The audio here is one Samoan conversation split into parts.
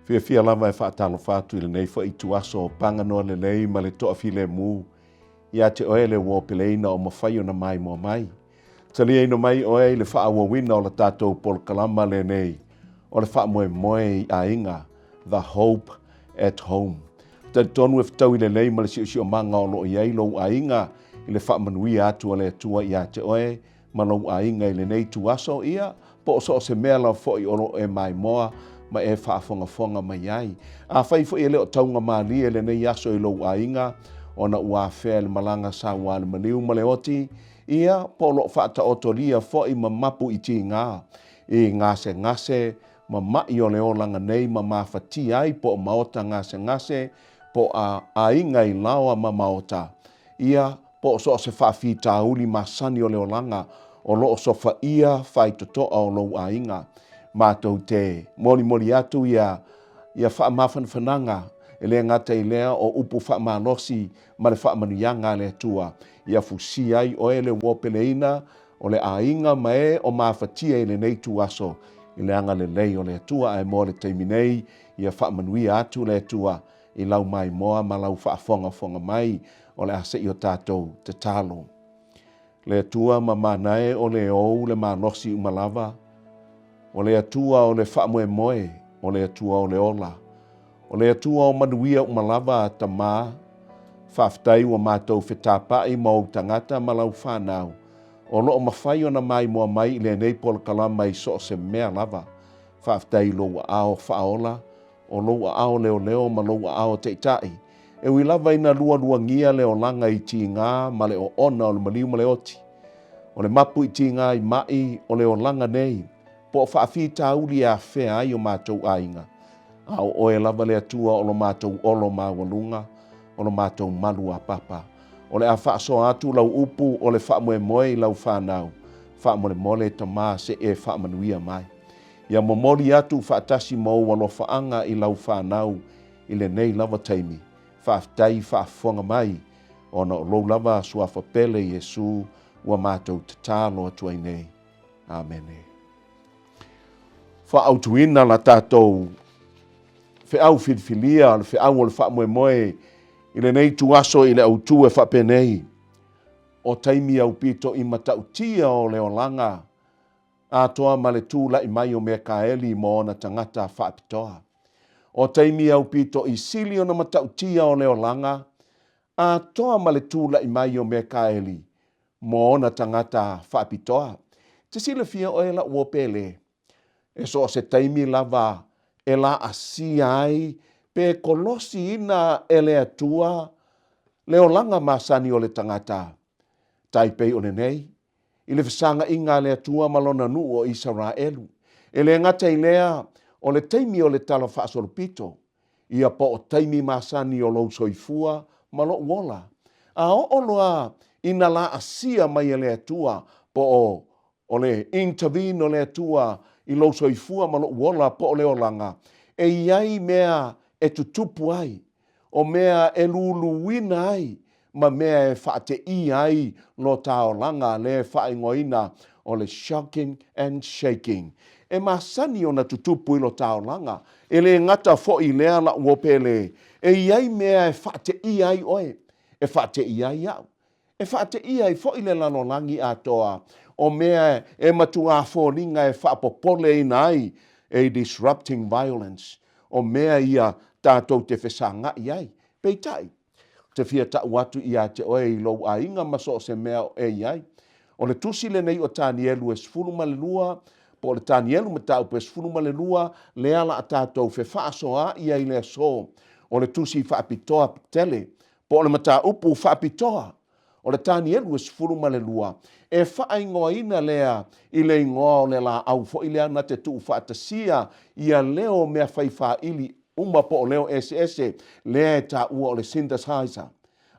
Fiafia lava e faatalofa atu i lenei foi ituaso paganoa lelei ma le toafilemu ia te oe le uo peleina o mafai ona maimoa mai. Taliaina mai oe i le faaauauina o le tatou polokalama lenei o le faamoemoe i aiga, The Hope at Home. Talitonu e fetaui lelei ma le siosiomaga o lo o i ai lou aiga i le faamanuia atu a le Atua ia te oe ma lou aiga i lenei ituaso, ia, po o so o se mea lava foi o lo o e maimoa ma e faafogafoga mai ai. Afai foi e le o taugamalie lenei aso i lou aiga ona ua afea i le malaga saua a le maliu ma le oti, ia, po o lo o faataotolia foi ma mapu i tiga i gasegase ma maʻi o le olaga nei ma mafatia ai po o maota gasegase po o aiga i laoa ma maota, ia, po o so o se faafitauli masani o le olaga o lo o sofaia faitotoa o lou aiga. Matou te molimoli atu ia ia faamafanafanaga, e le gata i lea o upu faamalosi ma le faamanuiaga a le Atua, ia fusia ai oe le uo peleina o le aiga ma e o mafatia i lenei ituaso i le agalelei o le Atua. Ae mo le taimi nei, ia faamanuia atu le Atua i lau maimoa ma lau faafogafoga mai o le a se i o tatou tatalo. Le Atua ma manae o le ou le malosi uma lava, o le Atua o le faamoemoe, o le Atua o le ola, o le Atua o manuia uma lava, Tama, faafetai ua matou fetapa'i ma ou tagata ma lau fanau, o lo o mafai ona maimoa mai i lenei polokalama i so o se mea lava. Faafetai i lou aao faaola, o lou aao leoleo ma lou aao taitai, e ui lava ina lualuagia le olaga i tiga ma le oona o le maliu ma le oti. O le mapu i tiga i maʻi o le olaga nei, po o faafitauli e afea ai o matou aiga, a o oe lava le Atua o lo matou olo maualuga, o lo matou malu a papa. O le a faasoa atu lau upu o le faamoemoe i lau fanau, faamolemole Tama se e faamanuia mai. Ia momoli atu faatasi ma ou alofaaga i lau fanau i lenei lava taimi. Faafetai faafofoga mai, ona o lou lava Suafa pele Iesu ua matou tatalo atu ai nei. Amene. Faaautuina la tatou feau filifilia, le feau o le faamoemoe i lenei ituaso i le autu e faapenei, o taimi aupito i matautia o le olaga atoa ma le tulai mai o Mekaeli ma ona tagata faapitoa. O taimi aupito i sili ona matautia o le olaga, atoa ma le tulai mai o Mekaeli ma ona tagata faapitoa. Te silafia oe lau uo pele, e so o se taimi lava e laasia ai pe kolosiina e le Atua le olaga masani o le tagata, tai pei o lenei, i le fesagaʻiga a le Atua ma lona nuu o Isaraelu. E le gata i lea, o le taimi o le Tala Faasolopito, ia po o taimi masani o lou soifua ma lou ola. A oo loa ina laasia mai e le Atua, po o o le intervene o le Atua i lou soifua ma lou ola po o le olaga, e i ai mea e tutupu ai, o mea e luluina ai ma mea e faateia ai lo ta olaga lea e faaigoaina o le shocking and shaking. E masani ona tutupu i lo ta olaga. E le gata foi i lea la'u opele, e i ai mea e faateia ai oe, e faateia ai a'u, e faateia ai foi le lalolagi atoa, o mea e matuā foliga e faapopoleina ai, a disrupting violence, o mea ia tatou te fesaga'i ai. Peitai, Ou te fia tau atu ia te oe i lou aiga ma so o se mea o e i ai. O le tusi lenei o Tanielu e 12, po o le Tanielu mataupu e 12, lea la a tatou fefaasoaai ai i le aso. O le tusi faapitoa tele, po o le mataupu faapitoa o le Tanielu e 12, e faaigoaina lea i le igoa o le laau foi lea na te tuufaatasia ia leo mea fai faili uma po o leo eseese lea e taua o le synthesizer.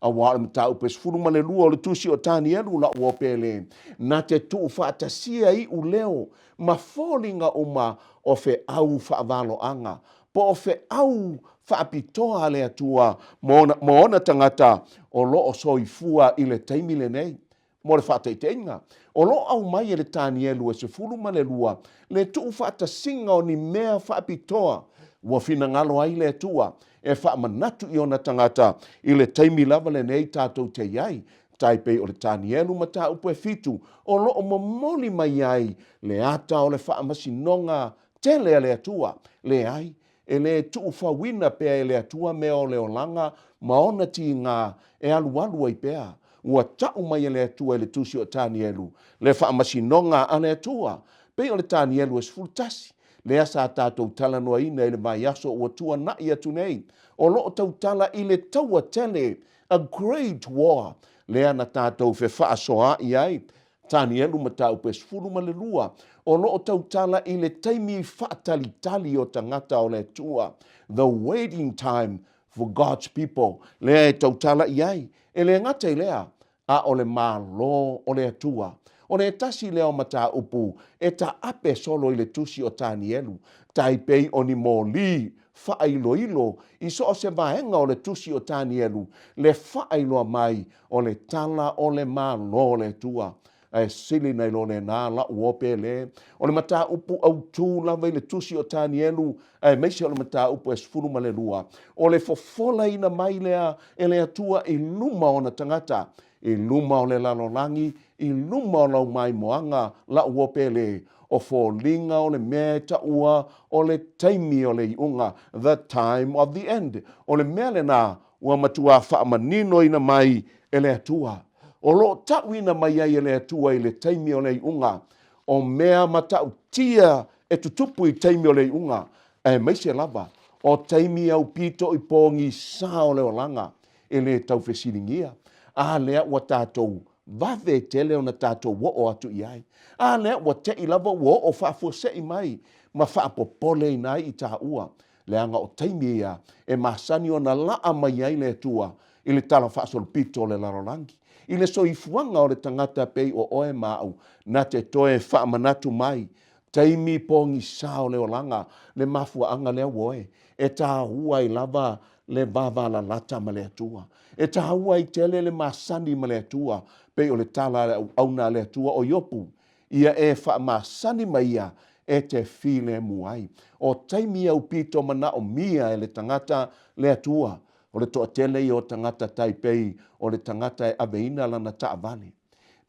Aua o le mataupu e 12 o le tusi o Tanielu lau o Pele, na te tuufaatasia iu leo ma foliga uma o feau faavaloaga, po o feau faapitoa a le Atua mo ona tagata o lo o soifua i le taimi lenei. Mo le faataitaiga, o lo o aumai e le Tanielu e 12 le tuufaatasiga o ni mea faapitoa. Ua finagalo ai le Atua e faamanatu i ona tagata i le taimi lava lenei tatou te i ai, tai pei o le Tanielu mataupu e fitu o lo o momoli mai ai le ata o le faamasinoga tele a le Atua. Leai, e le tuufauina pea e le Atua mea o le olaga ma ona tiga e alualu ai pea. Ua tau mai e le Atua i le Tusi o Tanielu le faamasinoga a le Atua, pei o le Tanielu e 11, lea sa tatou talanoaina i le vaiaso ua tuanai atu nei, o lo o tautala i le taua tele, a great war, lea na tatou fefaasoaai ai. Tanielu mataupu e 12, o lo o tautala i le taimi faatalitali o tagata o le Atua, the waiting time for God's people, lea e tautala i ai. E le gata i lea, a o le Malo o le Atua. O le tasi lea o mataupu e taape solo i le tusi o Tanielu, tai pei o ni moli faailoilo i so o se vaega o le tusi o Tanielu, le faailoa mai o le tala o le Malo o le Atua. Ae sili nai lo lena la'u uo pele, o le mataupu autū lava i le tusi o Tanielu, aemaise o le mataupu e 12, o le fofolaina mai lea e le Atua i luma o ona tagata, i luma o le lalolagi, i luma o lau maimoaga la'u uo pele, o foliga o le mea e taua o le taimi o le iuga, the time of the end. O le mea lena ua matuā faamaninoina mai e le Atua. O lo o tauina mai ai e le Atua i le taimi o le iuga, o mea matautia e tutupu i taimi o le iuga, aemaise lava o taimi aupito i pogisa o le olaga e le taufesiligia, a lea ua tatou vave tele ona tatou oo atu i ai. A lea ua te'i lava ua oo faafuasei mai ma faapopoleina ai i taua, leaga o taimi ia e masani ona laa mai ai le Atua i le talafaasolopito o le lalolagi, i le soifuaga o le tagata pei o oe ma au, na te toe faamanatu mai taimi pogisa o le olaga, le mafuaaga lea ua oe e taua ai lava le vavalalata ma le Atua. E taua ai tele le masani ma le Atua, pei o le tala a le auauna a le Atua o Iopu, Ia e faamasani ma ia e te filemu ai. O taimi aupito manaomia e le tagata le Atua, o le toatele ia o tagata tai pei o le tagata e aveina lana taavale.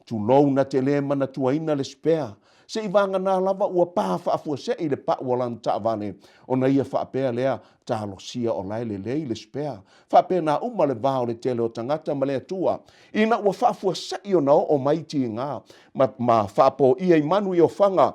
Tulou na te le manatuaina le spare, seivaganā lava ua pa faafuasei le pau o lana taavale, ona ia faapea lea, talosia o la e lelei le spare. Faapena uma le va o le tele o tagata ma le Atua, ina ua faafuasei ona oo mai tiga ma, ma faapoia i manu i ofaga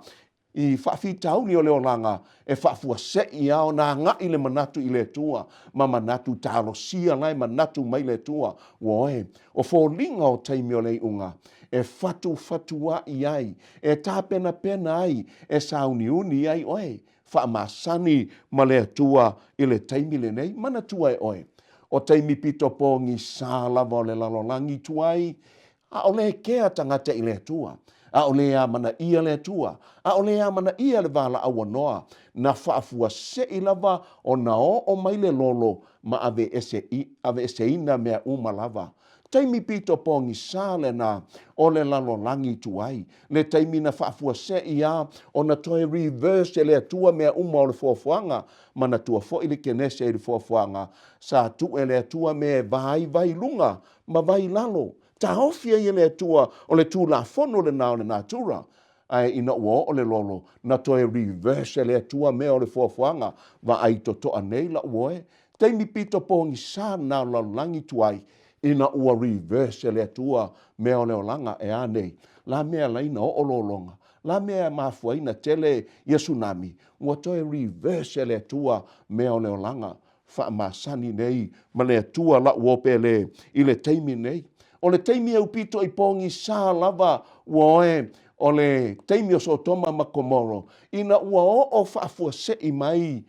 i faafitauli o le olaga, e faafuasei lava ona agai le manatu i le Atua ma manatu talosia la e manatu mai le Atua, ua oe, o foliga o taimi o le iuga, e fatufatua'i ai, e tapenapena ai, e sauniuni ai oe, faamasani ma le Atua i le taimi lenei. Manatua e oe, o taimi pito pogisa lava o le lalolagi tuai, ʻAʻole e kea tagata i le Atua, ʻaʻole e amanaia le Atua, ʻaʻole e amanaia le valaau a Noa, na faafuasei lava ona oo mai le lolo ma aveeseina mea uma lava. Taimi pito pogisa lena o le lalolagi tuai, le taimi na faafuasei a ona toe reverse e le Atua mea uma o le fuafuaga, manatua foi le Kenese i le fuafuaga sa tuu e le Atua me e vaivai luga ma vai lalo, taofi ai e le Atua o le tulafono lena o le natura. Ae ina ua oo le lolo, na toe reverse e le Atua mea o le fuafuaga, vaai totoa nei la'u oe, taimi pito pogisa lena o le lalolagi tuai, ina ua reverse e le Atua mea o le olaga, e a nei? La mea alai na oo lologa, la mea e mafua ai na tele ia tsunami, ua toe reverse e le Atua mea o le olaga. Faamasani nei ma le Atua la'u o pele i le taimi nei. O le taimi aupito i pogisa lava ua oe o le taimi o Sotoma ma Komoro, ina ua oo faafuasei mai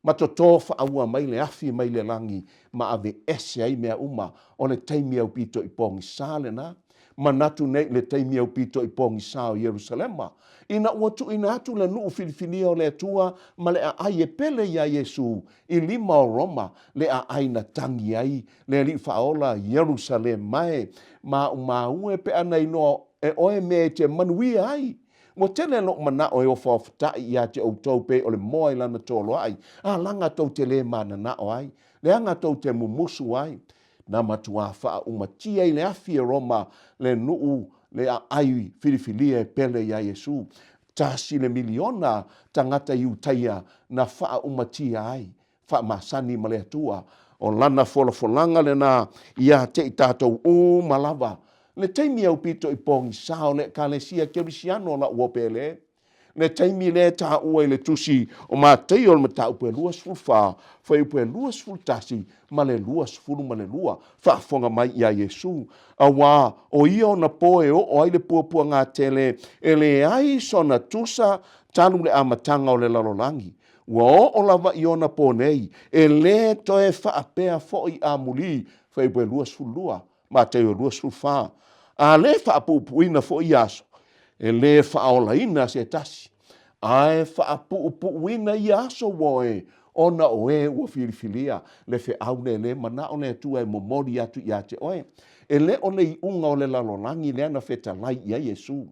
ma totō faaua mai le afi mai le lagi ma aveese ai mea uma, o le taimi aupito i pogisa lena. Manatu nei i le taimi aupito i pogisa o Ierusalema, ina ua tuuina atu le nuu filifilia o le Atua ma le aai e pele iā Iesū i lima o Roma, le aai na tagi ai le Alii Faaola Ierusalema e, Maumau e pe ana inoa e oe mea e te manuia ai. Ua tele loʻu manaʻo e ofaofatāʻi iā te ʻoutou pei o le moa i lana toloaʻi, a laga tou te lē mananaʻo ai, leaga tou te mumusu ai. Na matuā faaumatia i le afi e Roma le nuʻu le aʻai filifilia e pele iā Iesū. Tasi le miliona tagata Iutaia na faaumatia ai, faamasani ma le Atua. O lana folafolaga lena iā te i tatou uma lava. Le taimi aupito i pogisa o le Ekalesia Kerisiano la ua pele. Le taimi lea e taua i le tusi o Mataio o le mataupu e 24, fuaiupu e 21 ma le 22, faafofoga mai iā Iesu, auā o ia ona po e oo ai le puapuaga tele e leai sona tusa talu le amataga o le lalolagi. Ua oo lava i ona po nei, e lē toe faapea foʻi amulī, fuaiupu e 22. Mataio 24. A lē faapuupuuina foi ia aso, e lē faaolaina se tasi, ae faapuupuuina ia aso ua oe, ona o e ua filifilia le feau lē lē manao le Atua e momoli atu iā te oe. E le o le iuga o le lalolagi lea na fetalai i ai Iesu.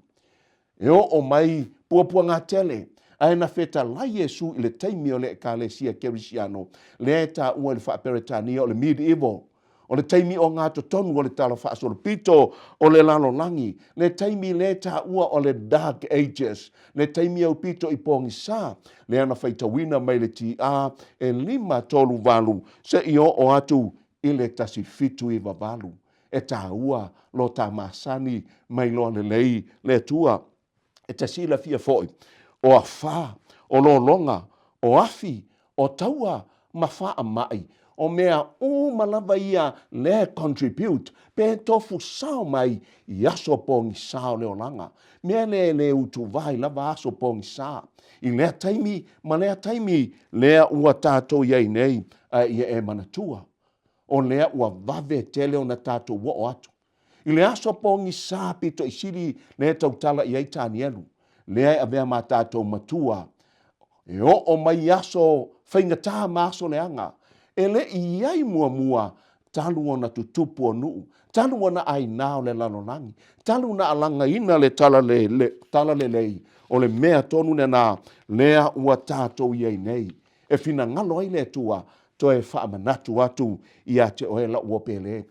E oo mai puapuaga tele, ae na fetalai Iesu i le taimi o le Ekalesia Kerisiano, lea e taua i le faa-Peretania o le Medieval, o le taimi ogatotonu o le talafaasolopito o le lalolagi, le taimi lea e taua o le Dark Ages, le taimi aupito i pogisa, lea na faitauina mai le TA e 538 seia oo atu i le 1798. E taua lo ta masani mai loa lelei le Atua. E te silafia foi, o afā, o lologa, o afi, o taua ma faamai, o mea uma lava ia lea e contribute pe tofu sao mai i aso pogisa o le olaga. Mea lea e le utuvai ai lava aso pogisa i lea taimi ma lea taimi lea ua tatou i ai nei, ae ia e manatua o lea ua vave tele ona tatou oo atu i le aso pogisa pito i sili lea e tautala i ai Tanielu, lea e avea ma tatou matua e oo mai aso faigata ma aso leaga e le i i ai muamua talu ona tutupu o nuu, talu ona aina o le lalolagi, talu ona alagaina le talalelei o le mea tonu lena lea ua tatou i ai nei. E finagalo ai le Atua toe faamanatu atu ia te oe lau uo pele.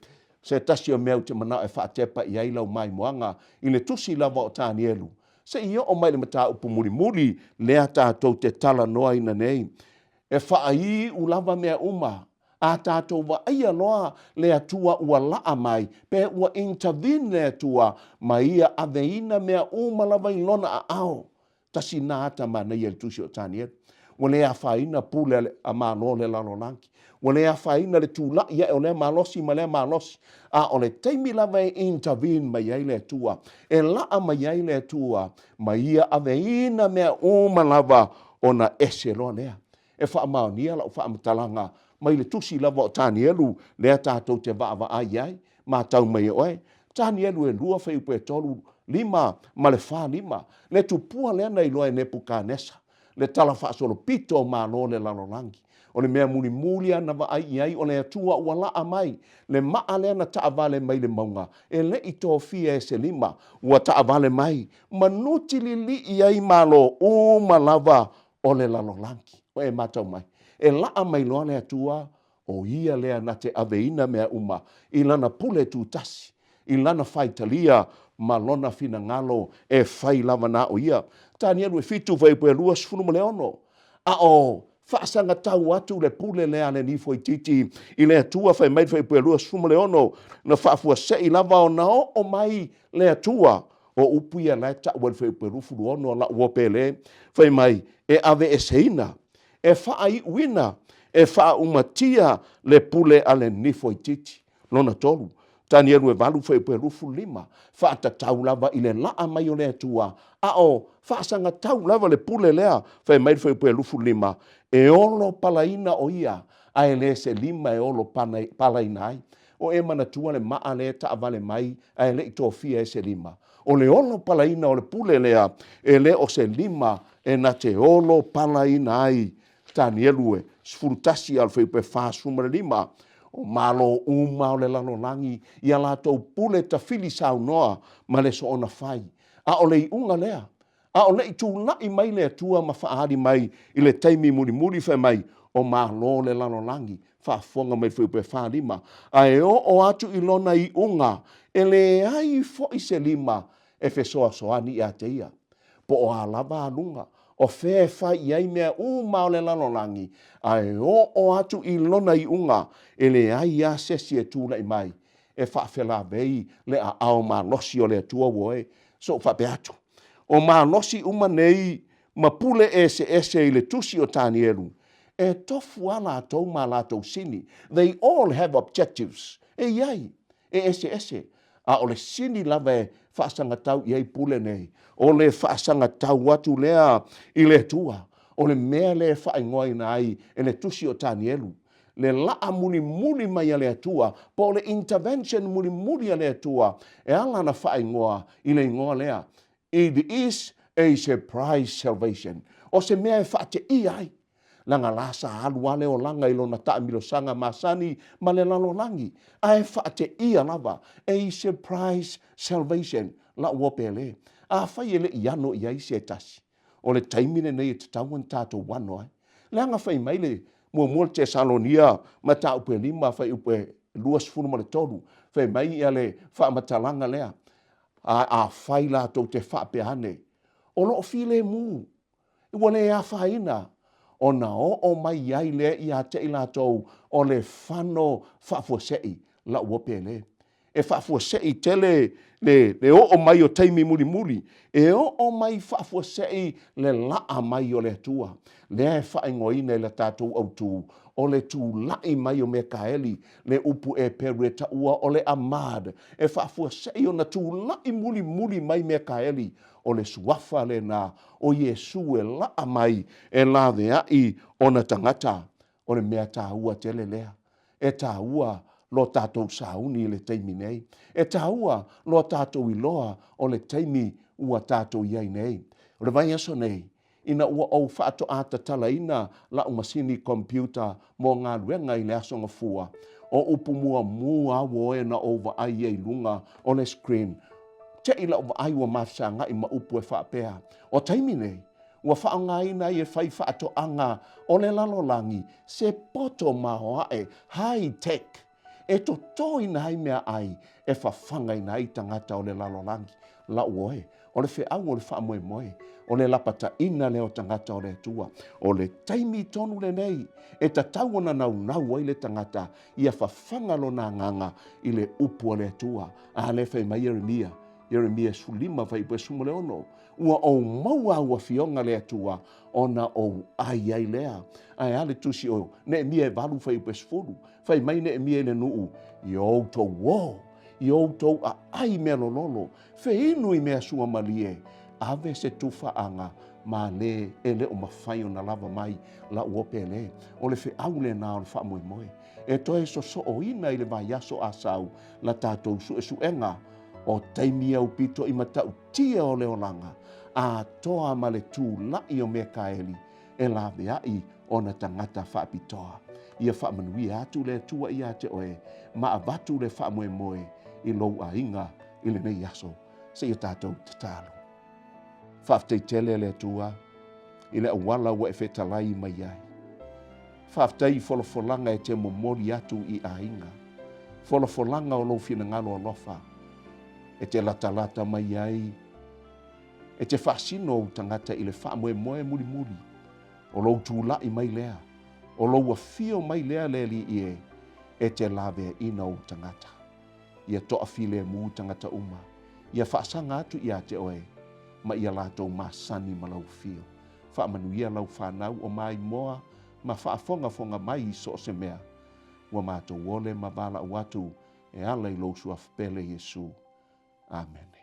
Se tasi o mea ou te manao e faatepa i ai lau maimoaga i le tusi lava o Tanielu, se i oo mai i le mataupu mulimuli lea tatou te talanoaina nei. E faaiu lava mea uma, a tatou vaaia loa le Atua ua laa mai, pe ua intervene le Atua ma ia aveina mea uma lava i Lona aao. Tasi na ata manaia i le tusi o Tanielu. Ua le afaina pule a Malo o le lalolagi. Ua le afaina le tulaʻi aʻe o lea malosi ma lea malosi. A o le taimi lava e intervene mai ai le Atua, e laa mai ai le Atua, ma ia aveina mea uma lava ona ese loa lea. E faamaonia lau faamatalaga mai le tusi lava o Tanielu lea tatou te vaavaai ai. Matau mai e oe, Tanielu e 2 fuaiupu e 3, 5 ma le 4 5, le tupua lea na iloa e Nepukanesa, le talafaasolopito o Malo o le lalolagi. O le mea mulimuli lava na vaai i ai o le Atua ua laa mai, le maa lea na taavale mai le mauga, e le i tofia e se lima, ua taavale mai, ma nutililii ai Malo uma lava o le lalolagi. Ua e matau mai, e laa mai loa le Atua, O ia lea na te aveina mea uma i lana pule tutasi, i lana faitalia ma lona finagalo e fai lava na o ia. Tanielu e 7 fuaiupu e 26, A o faasagatau atu le pule lea a le nifoititi i le Atua, fai mai le fuaiupu e 26, na faafuasei lava ona oo mai le Atua. O upu ia la e tau ai le fuaiupu e 26 a lau uo pele, fai mai, e aveeseina e faaiuina, e faaumatia le pule a le nifoititi. Lona tolu, Tanielu e 8 fuaiupu e 25, faatatau lava i le laa mai o le Atua, a o faasagatau lava le pule lea, fai mai le fuaiupu e 25, e olo palaina o ia, a e le se lima e olo palaina ai. O e manatua le maa lea e taavale mai ae le i tofia e se lima. O le olo palaina o le pule lea, e le o se lima e na te olo palaina ai. Tanielu e 11 a o le fuaiupu e 45, o Malo uma o le lalolagi i a latou pule tafili saunoa ma le soona fai. A o le iuga lea, A o le i tula'i mai le Atua ma faaali mai i le taimi mulimuli fai mai, O Malo o le lalolagi, faafofoga mai le fuaiupu e 45, ae oo atu i lona iuga, e leai foi se lima e fesoasoani ia te ia. Po o a lava aluga, o fea e fai i ai mea uma o le lalolagi, ae oo atu i lona iuga, e leai lava se isi e tulai mai e faafelavei le aao malosi o le Atua ua oe. Sou faapea atu, o malosi uma nei ma pule eseese i le tusi o Tanielu, e tofu lava latou ma latou sini. They all have objectives. E i ai, e eseese, a o le sini lava e faasagatau i ai pule nei, o le faasagatau atu lea i le Atua, o le mea lea e faaigoaina ai e le tusi o Tanielu, le laa mulimuli mai a le Atua, po o le intervention mulimuli a le Atua, e ala ona faaigoa i le igoa lea, It is a surprise salvation. O se mea e faateia ai, leaga la sa alu lava le olaga i lona taamilosaga masani ma le lalolagi, ae faateia lava, a surprise salvation, lau uo pele. Afai e le i ano i ai se tasi, o le taimi lenei e tatau ona tatou ano ai. Leaga fai mai le muamua le Tesalonia mataupu e 5 fuaiupu e 23, fai mai ia le faamatalaga lea, A afai latou te faapea ane, o lo o filemu, ua le afaina, ona oo mai ai lea ia te i latou o le fano faafuasei, lau ua pele. E faafuasei tele le, le oo mai o taimi mulimuli, e oo mai faafuasei le laa mai o le Atua, lea e faaigoaina i le tatou autū, o le tula'i mai o Mekaeli, le upu Eperu e taua o le Amad, e faafuasei ona tula'i mulimuli mai Mekaeli, o le suafa lena o Iesu e laa mai e lavea'i ona tagata. O le mea taua tele lea. E taua lo tatou sauni i le taimi nei. E taua lo tatou iloa o le taimi ua tatou i ai nei. O le vaiaso nei, ina ua ou faatoa tatalaina la'u masini computer mo galuega i le Aso Gafua, o upu muamua lava oe na ou vaai ai i luga o le screen, te'i la'u vaai ua mafesaga'i ma upu e faapea, O taimi nei, ua faaaogaina ai e faifaatoaga o le lalolagi se poto maoae, high tech, e totoina ai meaai e fafagaina ai tagata o le lalolagi. Lau oe, o le feau o le faamoemoe, o le lapataina lea o tagata o le Atua. O le taimi tonu lenei e tatau ona naunau ai le tagata ia fafaga lona agaga i le upu a le Atua. A lea fai mai Ieremia, Ieremia 15 fuaiupu 16, Ua ou maua au afioga le Atua, ona ou ai ai lea. Ae a le tusi o Neemia e 8 fuaiupu 10, Fai mai Neemia i le nuu, I outou ō, i outou aai mea lololo, feinu i mea suamalie, ave se tufaaga malē e le o mafai ona lava mai lau o pele. O le feau lena o le faamoemoe e toe sosooina i le vaiaso a sau la tatou suesuega o taimi aupito i matautia o le olaga atoa ma le tula'i o Mekaeli e laveai ona tagata faapitoa. Ia faamanuia atu le Atua ia te oe ma avatu le faamoemoe i lou aiga i lenei aso. Seia tatou tatalo. Faafetai tele le Atua i le auala ua e fetalai mai ai. Faafetai i folafolaga e te momoli atu i aiga, folafolaga o lou finagalo alofa e te latalata mai ai E te faasino ou tagata i le faamoemoe mulimuli, o lou tula'i mai lea, o lou afio mai lea le Alii e, e te laveaina ou tagata. Ia toafilemu tagata uma, ia faasaga atu ia te oe, ma ia latou masani ma lau afio. Faamanuia lau fanau o maimoa ma faafogafoga mai i so o se mea ua matou ole ma valaau atu e ala i lou Suafa pele Iesu. Amene.